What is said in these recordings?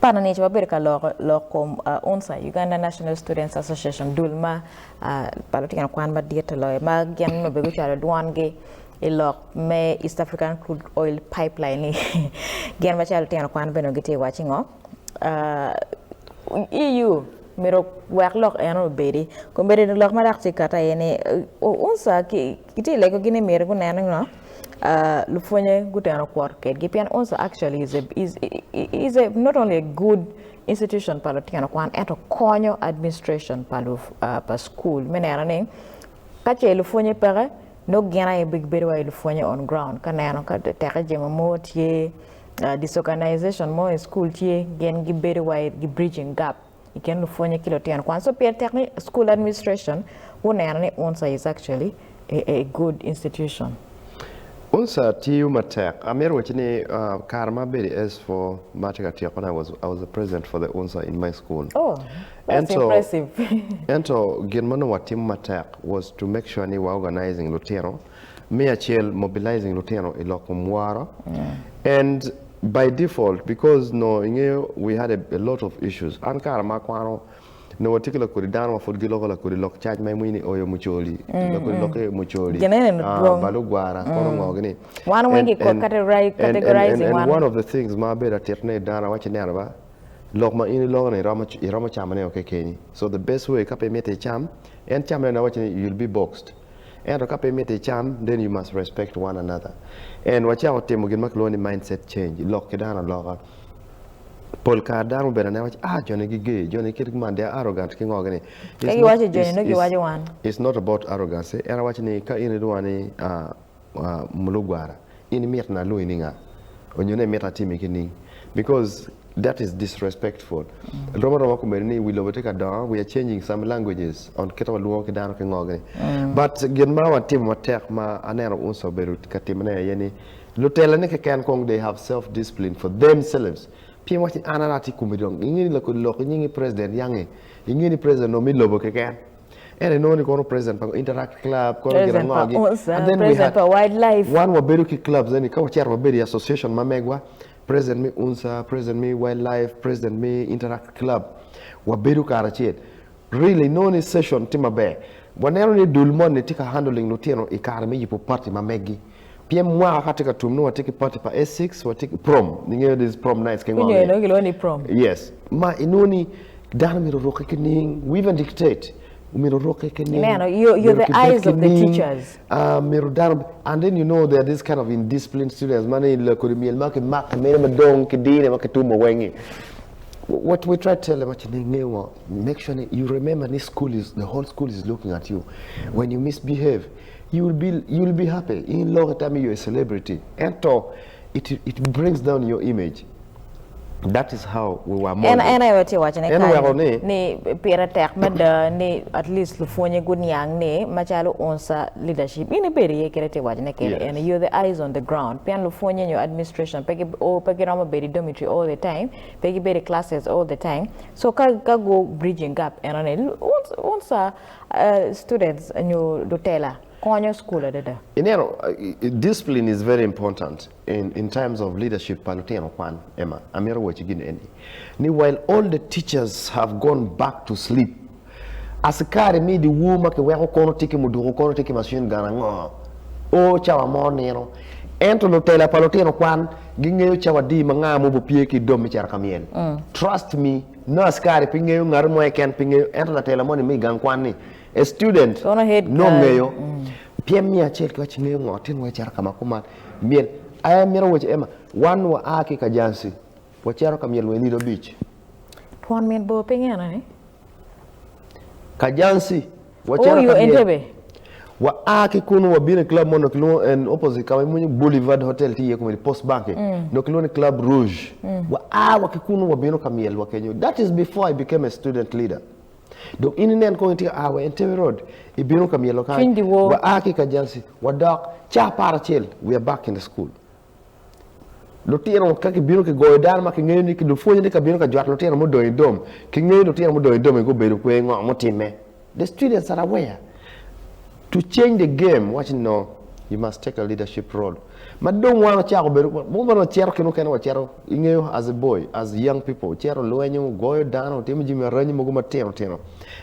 Pana ni wabedo ka loko lok kom UNSA, Uganda National Students Association, dul ma pa lutino kwan madit loyo ma gin onongo bene gucwalo dwongi i lok me East African Crude Oil Pipeline ni gin macalo lutino kwan bene gitye ka waco ngo EU myero wek lok eno obedi kombeddi lok ma dok tye ka kati aye ni UNSA kitye ka lego gi ni myero gunen ni ngo lupwonye guteno kwot kwedgi pien UNSA actually is a, is, is a, not only a good institution pa lutino kwan ento konyo administration pa, pa school me neno ni ka ce lupwonye peke nongo gin aye gibedo wa lupwonye on ground ka neno ka teke jemo mo tye disorganization mo i school tye gin gibedo wa gi bridging gap i kin lupwonye ki lutino kwan so pire tek ni school administration guneno ni UNSA is actually a, a good institution. UNSA tiyo matek. Amito wacci ni kare ma abedo i S4 ma atye ka tyekone I was, I was the president for the UNSA in my school. Oh, that's Ento, impressive. ento gin ma nongo watimo matek was to make sure ni wa organizing lutino, me acel mobilizing lutino i lok kom woro and by default because nongo ingeyo we had a, a lot of issues. An kare ma akwano nongo watye ki lakodi dano ma pud giloko lakodi lok cac ma imwinyo ni oyo mucoli, lakodi lokke mucoli, Gin eni ah, dwong. balugwara, kono ngo gini. Wan weng And, ki and, categorize, and, and, and, categorizing and wan. one of the things ma abedo atitone i dano awaci neno ba, lok ma in iloko ni iromo, iromo camone o kekeni. So the best way ka pe imito icam, en camone ni awaci ni you'll be boxed. Ento ka pe imito icam, then you must respect one another. And wacako timo gin ma kilwongo ni mindset change, lok ki dano aloka. Pol kare dano obedo anena waci, ah, joni giger, joni kitgi man, they are arrogant ki ngo gini. Ka It's not, giwaco joni it's, nongo it's, giwaco wan. it's not about arrogance. En awaco ni ka in ilwonga ni ah, ah, mulugwara, in imito ni alwongi ni nga? Onyo ni imito atimi ki ning? Because that is disrespectful. Rom aroma komedi ni wi lobo tye ka dongo, we are changing some languages on kit ma walwongo ki dano ki ngo gini. But gin ma watimo matek ma aneno UNSA obedo ka timone aye ni lutela ni keken kong they have self discipline for themselves. Pien waci an ara atye komedi dong inge ni lakodi lok inyingi president yange, inge ni president dong mi lobo keken. Ento inongo ni kono president pa Interact Club, kono gin President pa ango gi. UNSA, And then we president had pa wildlife. wan wabedo ki clubs eni ka wacito wabedo i association ma megwa, president me UNSA, president me wildlife, president me Interact Club, wabedo karacel. Really inongo ni session tye maber. Waneno ni dul moni tye ka handling lutino i kare me yubo party ma meggi. Pien mwaka ka tye ka tum nongo watye ki party pa S6, watye ki prom, ingeyo these prom nights ki ngo Winyo ni. eno gilwongo ni prom. Yes. Ma inongo ni dano myero orukke ki ning, we even dictate, myero orukke ki ning, Ineno, you, you're myero the kibed eyes ki of the ning, teachers. ah, myero dano, and then you know there are this kind of indisciplined students ma ni lakodi myel ma kimako mene madong ki dine ma kitumo weng-ngi. What we try to tell them actually, ngeyo ngo, make sure ni you remember ni school is, the whole school is looking at you. When you misbehave, you will be, you will be happy. In loko itamo you're a celebrity. Ento, it, it brings down your image. That is how we were En molded. en aye watye wacone En oweko kany ni, ni pire tek mada ni at least lupwonye guniang ni macalo UNSA leadership in ibedo iye kite tye wacone kede Yes. en you're the eyes on the ground pien lupwonye nyo administration pe gi o pe giromo bedo i dormitory all the time pe gibedo i classes all the time so ka ka go bridging gap eno ni UNSA uh, students nyo lutela konyo school adada. Ineno, discipline is very important in, in terms of leadership pa lutino kwan, Emma. Amito waci gin eni, ni while all the teachers have gone back to sleep, askari me dyewor ma kiweko kono tye ki muduku, kono tye ki machine gun ango, o cawa mo nino. Ento lutela pa lutino kwan gingeyo cawa adi ma nga mo bupye ki i dom me cito ka myel. Trust me, no askari pe ngeyo, ngat mo keken pe ngeyo, ento latela moni me i gang kwan ni, a student Kono head no girl. ngeyo. Pien miyo acel ki waci ngeyo ngo, tin wa icito ka ma kuman, myel. Ai amito waci Emma, wan wa a ki Kajansi, wacito ka myel wa i Lido Beach. Twon min bor piny eno ni. Kajansi, Oh, wacito yo ka myel. Entebbe. Wa a ki kunu wabino i club mo onongo kilwongo en opposite ka ma imwonyo Boulevard Hotel tye iye komedi Post Bank onongo kilwongo ni Club Rouge. Wa a wa ki kunu wabino ka myel wa kenyo. That is before I became a student leader. Dong in inen kong itye ka a wa Entebbe Road ibino ka myelo kany, Cwiny dyewor. wa a ki Kajansi wadok ca aparacel we are back in the school. Lutino ka gibino kigoyo dano ma kingeyo ni lupwonye ni kabino ka jwato lutino mudong i dom, kingeyo lutino mudong i dom-mi gubedo kwe ngo mutimme. The students are aware. To change the game, waci no, you must take a leadership role. Ma dong wan ocako bedo, mo bene wacito ki mukene wacito, ingeyo as a boy, as young people, cito lwenyo, goyo dano, timo jami aranyi mogo matino tino.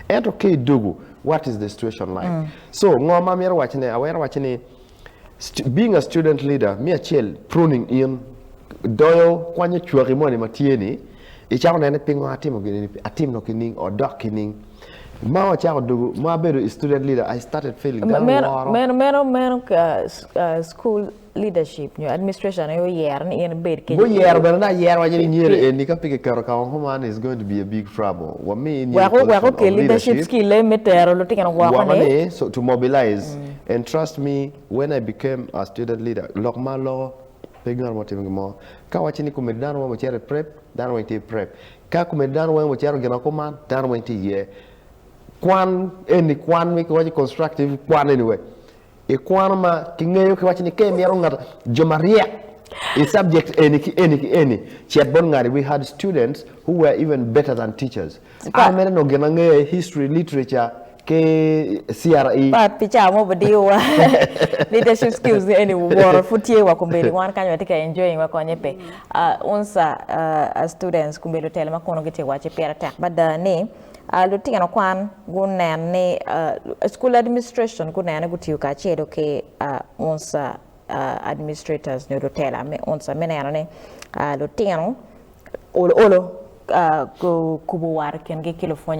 Ento ka idwogo, what is the situation like? So, ngo ma amito wacone? Awero waco ni, being a student leader, me acel, pruning in, doyo, kwanyo cwaki moni ma tye ni, icako nene pingo atimo gini ni, atimno kining, odok kining. Ma wacako dwogo, ma abedo i student leader, I started feeling dano woro. Meno, meno, meno school leadership nyo administration aye oyero ni in ibed kenyo. Guyero bene ni ayero waco ni nyero eni ka pe kiketo ka woko man is going to be a big trouble. Wami in Wek position wek of okel leadership leadership skill me tero lutino woko woko ni. ni so to mobilize and trust me when I became a student leader lok ma aloko pe ngat mo timo gin mo. Ka awaco ni komedi dano weng ocito i prep, dano weng tye i prep. Ka komedi dano weng ocito gin kuman, dano weng tye iye. Kwan eni kwan ma kiwaco constructive kwan anyway. I kwano ma kingeyo kiwaco ni ka imito ngat jo maryek i subject eni ki eni ki eni cet bot ngati we had students who were even better than teachers. An mere onongo gin angeyo aye history, literature ki CRE. Pat pi cawa mo badiyowa leadership skills ni eni woro pud tye wa kombeddi wan kany watye ka enjoying wa konye pe. Unsa students kombeddi lutelo ma kunu gitye waci pire tek mada ni lutino kwan gunen ni school administration gunen ni gutiyo kacelo ki unsa administrators nyo lutela me unsa me neno ni lutino olo olo kubo wat i kingi ki lupwonye.